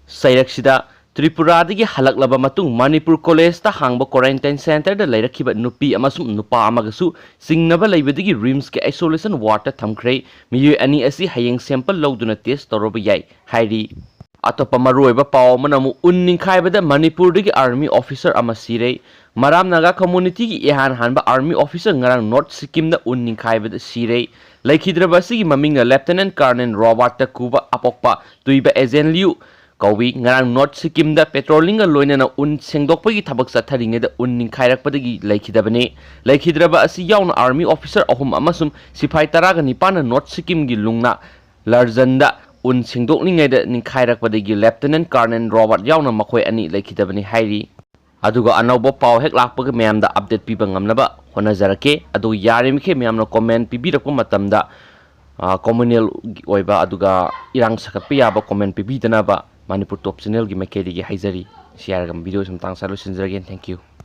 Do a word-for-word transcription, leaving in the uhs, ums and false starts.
ꯆꯩꯔꯛꯁꯤꯗ ꯇ꯭ꯔꯤꯄꯨꯔꯥꯗꯒꯤ ꯍꯜꯂꯛꯂꯕ ꯃꯇꯨꯡ ꯃꯅꯤꯄꯨꯔ ꯀꯣꯂꯦꯖꯇ ꯍꯥꯡꯕ quarantine centreꯗ ꯂꯩꯔꯛꯈꯤꯕ ꯅꯨꯄꯤ ꯑꯃꯁꯨꯡ ꯅꯨꯄꯥ ꯑꯃꯒꯁꯨ ꯆꯤꯡꯅꯕ ꯂꯩꯕꯗꯒꯤ RIMSꯀꯤ isolation wardꯇ ꯊꯝꯈ꯭ꯔꯦ꯫ ꯃꯤꯑꯣꯏ ꯑꯅꯤ ꯑꯁꯤ ꯍꯌꯦꯡ sample ꯂꯧꯗꯨꯅ test ꯇꯧꯔꯕ ꯌꯥꯏ ꯍꯥꯏꯔꯤ꯫ ꯑꯇꯣꯞꯄ ꯃꯔꯨꯑꯣꯏꯕ ꯄꯥꯎ ꯑꯃꯅ ꯑꯃꯨꯛ ꯎꯟ ꯅꯤꯡꯈꯥꯏꯕꯗ ꯃꯅꯤꯄꯨꯔꯗꯒꯤ army officer ꯑꯃ ꯁꯤꯔꯦ꯫ ꯃꯔꯥꯝ ꯅꯥꯒꯥ communityꯒꯤ ꯏꯍꯥꯟ ꯍꯥꯟꯕ army officer ꯉꯔꯥꯡ North Sikkimꯗ ꯎꯟ ꯅꯤꯡꯈꯥꯏꯕꯗ ꯁꯤꯔꯦ꯫ ꯂꯩꯈꯤꯗ꯭ꯔꯕ ꯑꯁꯤꯒꯤ ꯃꯃꯤꯡꯅ Lieutenant Colonel Robert ꯇꯀꯨꯕ ꯑꯄꯣꯛꯄ ꯇꯨꯏꯕ ꯑꯦꯖꯦꯟ ꯂꯤꯌꯨ ꯀꯧꯏ꯫ ꯉꯔꯥꯡ North Sikkimꯗ patrollingꯒ ꯂꯣꯏꯅꯅ ꯎꯟ ꯁꯦꯡꯗꯣꯛꯄꯒꯤ ꯊꯕꯛ ꯆꯠꯊꯔꯤꯉꯩꯗ ꯎꯟ ꯅꯤꯡꯈꯥꯏꯔꯛꯄꯗꯒꯤ ꯂꯩꯈꯤꯗꯕꯅꯤ꯫ ꯂꯩꯈꯤꯗ꯭ꯔꯕ ꯑꯁꯤ ꯌꯥꯎꯅ army officer ꯑꯍꯨꯝ ꯑꯃꯁꯨꯡ ꯁꯤꯐꯥꯏ ꯇꯔꯥꯒ ꯅꯤꯄꯥꯟꯅ North Sikkimꯒꯤ ꯂꯨꯡꯅꯥ ꯂꯔꯖꯟꯗ ꯎꯟ ꯁꯦꯡꯗꯣꯛꯂꯤꯉꯩꯗ ꯅꯤꯡꯈꯥꯏꯔꯛꯄꯗꯒꯤ Lieutenant Colonel Robert ꯌꯥꯎꯅ ꯃꯈꯣꯏ ꯑꯅꯤ ꯂꯩꯈꯤꯗꯕꯅꯤ ꯍꯥꯏꯔꯤ꯫ ꯑꯗꯨꯒ ꯑꯅꯧꯕ ꯄꯥꯎ ꯍꯦꯛ ꯂꯥꯛꯄꯒ ꯃꯌꯥꯝꯗ update ꯄꯤꯕ ꯉꯝꯅꯕ ꯍꯣꯠꯅꯖꯔꯛꯀꯦ꯫ ꯑꯗꯨꯒ ꯌꯥꯔꯤꯃꯈꯩ ꯃꯌꯥꯝꯅ comment ꯄꯤꯕꯤꯔꯛꯄ ꯃꯇꯝꯗ, ꯑ, communal ꯑꯣꯏꯕ ꯑꯗꯨꯒ ꯏꯔꯥꯡ ꯁꯥꯒꯠꯄ ꯌꯥꯕ comment ꯄꯤꯕꯤꯗꯅꯕ ꯃꯅꯤꯄꯨꯔ Top Channelꯒꯤ ꯃꯥꯏꯀꯩꯗꯒꯤ ꯍꯥꯏꯖꯔꯤ꯫ ꯁꯤ ꯍꯥꯏꯔꯒ video ꯁꯤ ꯃꯇꯥꯡ ꯑꯁꯤꯗ ꯂꯣꯏꯁꯤꯟꯖꯔꯒꯦ꯫ Thank you꯫